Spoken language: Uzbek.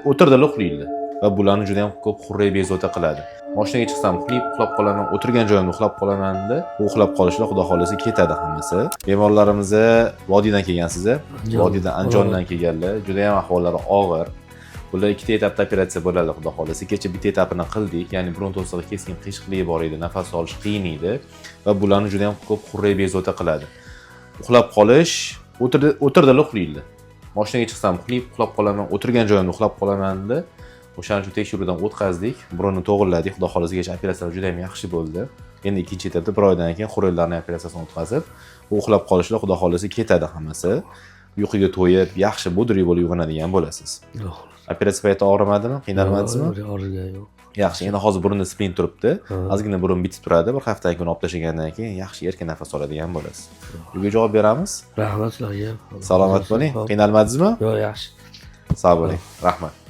O'tirdilar, uxlaydilar va bularni juda ham ko'p xurrak bezovta qiladi. Moshinaga chiqsam uxlab, uxlab qolaman, o'tirgan joyimda uxlab qolamanda, bu uxlab qolishlar, xudo xohlasa, ketadi hammasi. Bemorlarimiz vodiydan kelgansiz, vodiydan, Andijondan kelganlar, juda ham ahvollari og'ir. Bular ikkita etapda operatsiya bo'ladi, xudo xohlasa. Kecha bitta etapini qildik, ya'ni burun to'sig'i keskin qiyshiqligi bor edi, nafas olish qiyin edi va bularni juda ham ko'p xurrak bezovta qiladi. Uxlab qolish, o'tirdilar, uxlaydilar. Moshinaga chiqsam uxlab, uxlab qolaman, o'tirgan joyimda uxlab qolamanda, o'shaning uchun tekshiruvdan o'tkazdik, burunni to'g'irladik. Xudo xohlasa, kecha operatsiyalar juda ham yaxshi bo'ldi. Endi ikkinchi etapda bir oydan keyin xurraklarni operatsiyasini o'tkazib, bu uxlab qolishlar, xudo xohlasa, ketadi hammasi. Uyquga to'yib, yaxshi бодрый bo'lib uyg'onadigan bo'lasiz. Operatsiya payti og'rimadimi, qiynalmadingizmi? Yo'q, og'rigan yo'q. Yaxshi. Endi hozir burunda splint turibdi. Ha. Ozgina burun bitib turadi, bir haftadan keyin olib tashlagandan keyin yaxshi, erkin nafas oladigan bo'lasiz. Uyga javob beramiz. Rahmat sizlarga. Salomat bo'ling. Xo'p. Qiynalmadingizmi? Yo'q, yaxshi. Sog' bo'ling, rahmat.